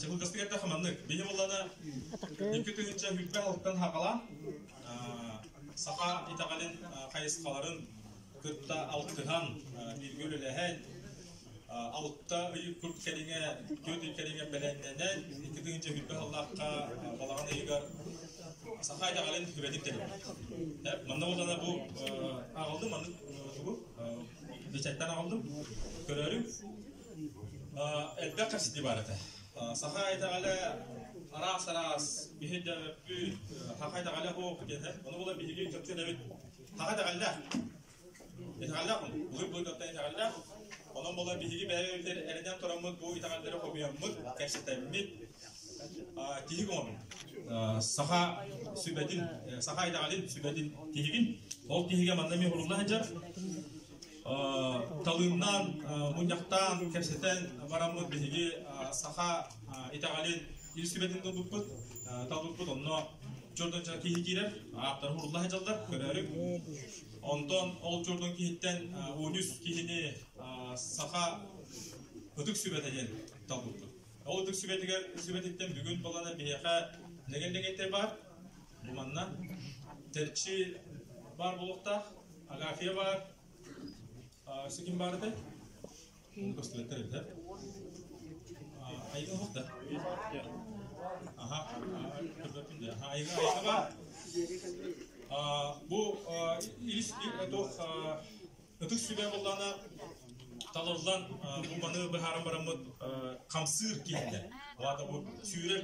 Чакылгастык эттэххэ маннык. Биһи буоллана 2 тыһыынча алтан хакала саха итэҕэлин хайысхаларын кытта алтыһан, бииргэ үлэлэһэн, 6 ый кэриҥэ, 4 ый кэриҥэ бэлэмнэнэн, 2020 сыллаахха балаҕан ыйыгар саха итэҕэлин сүбэтин тэрийбит. Манна буоллана бу аҕалдым, маннык тугу бэчээттэн аҕалдым. Көрөөрүҥ. Элбэх кэпсэтии баар этэ. Саха итэҕэлэ араас-араас, биһи дьөппүт, саха итэҕэлэ суох диэн. Ону була биһиги чопчу этэбит. Саха итэҕэллээх. Итэҕэллээх былыр-былыргыттан итэҕэллээх. Онон була биһиги бэйэбитигэр эрэнэн тураммыт бу итэҕэллэри хомуйаммыт, кэпсэтэммит, тиһик оҥорбут. Саха сүбэтин, саха итэҕэлин сүбэтин тиһигин. Ол тиһигэ манна эмиэ сурулла сылдьар. Талыыннаан, мунньахтаан, кэпсэтэн бараммыт биһиги саха итэҕэлин ил сүбэтин ылбыппыт, талбыппыт. Онно чордон киһи киирэр, ааттары урулла сылдьаллар, көрөөрү. Онтон ол чордон киһиттэн 13 киһини саха ытык сүбэтэ диэн талбыппыт. Ол ытык сүбэтигэр сүбэтиттэн бүгүн балана биһиэхэ нэгэн баар. Бу манна Тэрчи баар буолуохтаах, Агафья баар, өссө ким баар этэй? Көстүбэттэр эбит, Айга оһох да? Аха, көрбөппүн да. Айга, Айга баар. Бу илис туох ытык сүбэ буоллаана талыллан бу маны быһааран бараммыт хамсыыр киһиннэр. Ол бу сүүрэр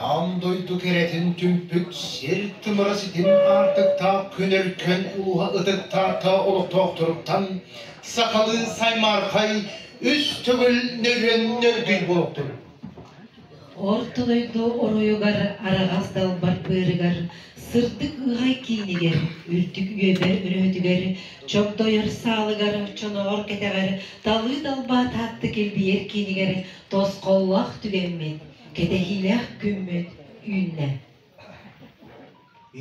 Аан дойду кэрэтин түмпүт сир тымыра ситим аартыктаах күн өркөн улууһа ытыктаата олохтоохторуттан сахалыы саймаархай үс төгүл нөрүөн нөргүй буолуохтун. Орто дойду оройугар араҕас далбар быарыгар, сырдык ыһай киинигэр, үрдүк үөбэр өрөһөтүгэр, чогдойор саалыгар, чоноҕор кэтэҕэр, талыы далбаа таатты килбиэр киинигэр тосхоллоох түгэммит, кэтэһиилээх күммүт үүннэ.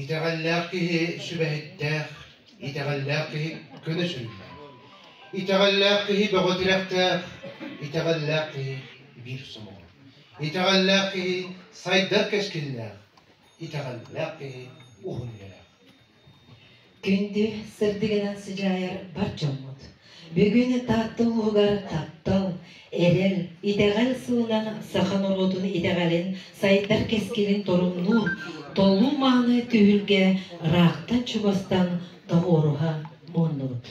Итэҕэллээх киһи сүбэһиттээх, итэҕэллээх киһи көнө сүрүннээх. Итэҕэллээх киһи бөҕө тирэхтээх, итэҕэллээх киһи биир сомоҕо. Итэҕэллээх киһи сайдар кэскиллээх, итэҕэллээх киһи уһун үйэлээх. Күндү сырдыгынан сыдьаайар бар дьоммут! Бүгүн Таатта улууһугар таптал, эрэл, итэҕэл сылынан саха норуотун итэҕэлин сайдар кэскилин торумнуур толуу мааны түһүлгэ ыраахтан-чугастан тоҕуоруһа муһуннубут.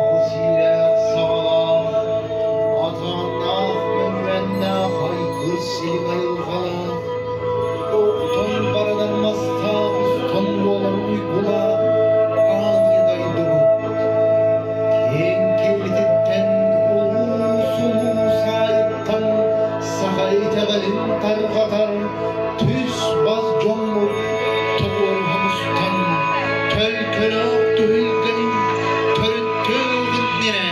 Ол сиилээх саҕалаах, атааннаах, мөҥүөннээх айгыр силик айылҕалаах, охтон баранар мастаах устан буолар уйгулаах аан ийэ дойдубут киэҥ киэлититтэн улуус-улуус аайыттан саха итэҕэлин тарҕатар түс-бас дьоммут тоҕуоруһа мустан төлкөлөөх түһүлгэнин төрүттүөх иннинэ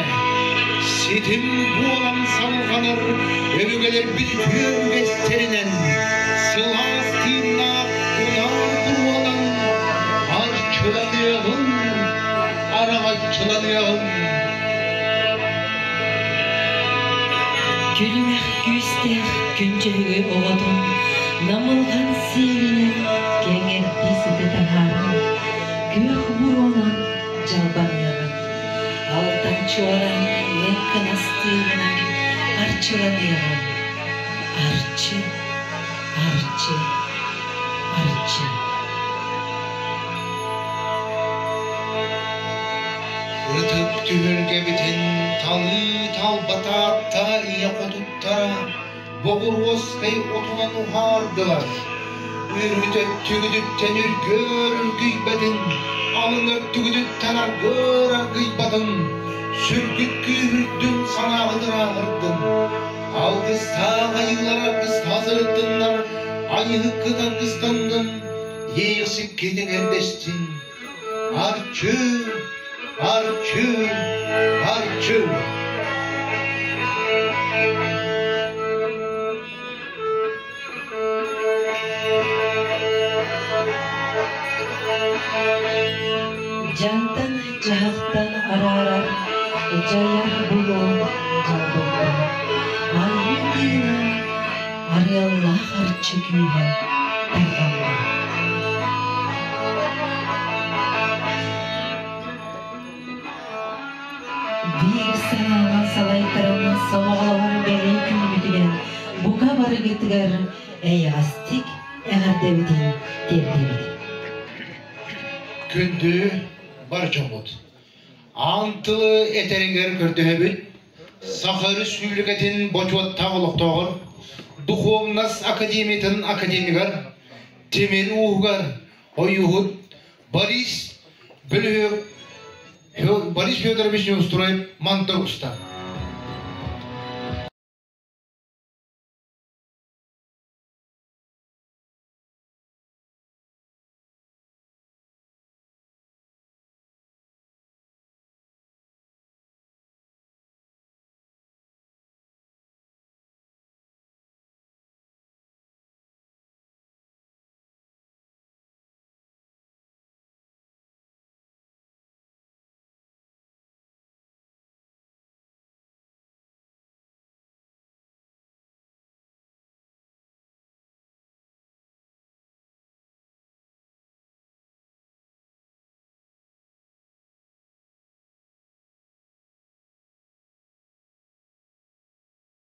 ситим буолан салҕанар өбүгэлэрбит үтүө үгэстэринэн сылаас тыыннаах унаар буруонан арчыланыаҕыҥ, араҥаччыланыаҕыҥ. Күлүмэх күүстээх күн дьөһүгү оҕотун, Намылҕан сиэлинэн кэҥэрдии сыты таһааран, күөх буруонан дьалбаныаҕын, алтан чуораан лыҥкынастыаҕынан арчыланыаҕын. Арчы, арчы, арчы. Ытык түһүлгэбитин талыы талбатаатта ийэ хотуттара боҕуруоскай отунан уһаардылар. Үрүт өттүгүтүттэн үргүөр үргүйбэтин, алын өттүгүтүттэн аргыар аргыйбатын, сүргүт күүһүрдүн, санааҕыт ырааһырдын. Алгыстаах айыылар аргыстаах сырыттыннар, айыһыккыт аргыстаннын, иэйэхсиккит эҥэрдэстин. Арчы, арчы, арчы! Дьантан дьаһахтан араарар дьайар булуон дьалбыппын. Айыы тыына арыаллаах арчы күүһэ тарҕанна. Биир санаанан салайтаран сомоҕолоһор бэлиэ күммүтүгэр бука барыгытыгар эйэҕэстик эҕэрдэбитин тиэрдэбит. Күндү бар дьоммут! Аан тылы этэригэр көрдөһөбүт Саха Өрөспүүбүлүкэтин бочуоттаах олохтооҕор, Духовнас академиятын академигар, Тимир ууһугар ойууһут Борис Бөлүһүөк Борис Федорович Неустроев мантар уста.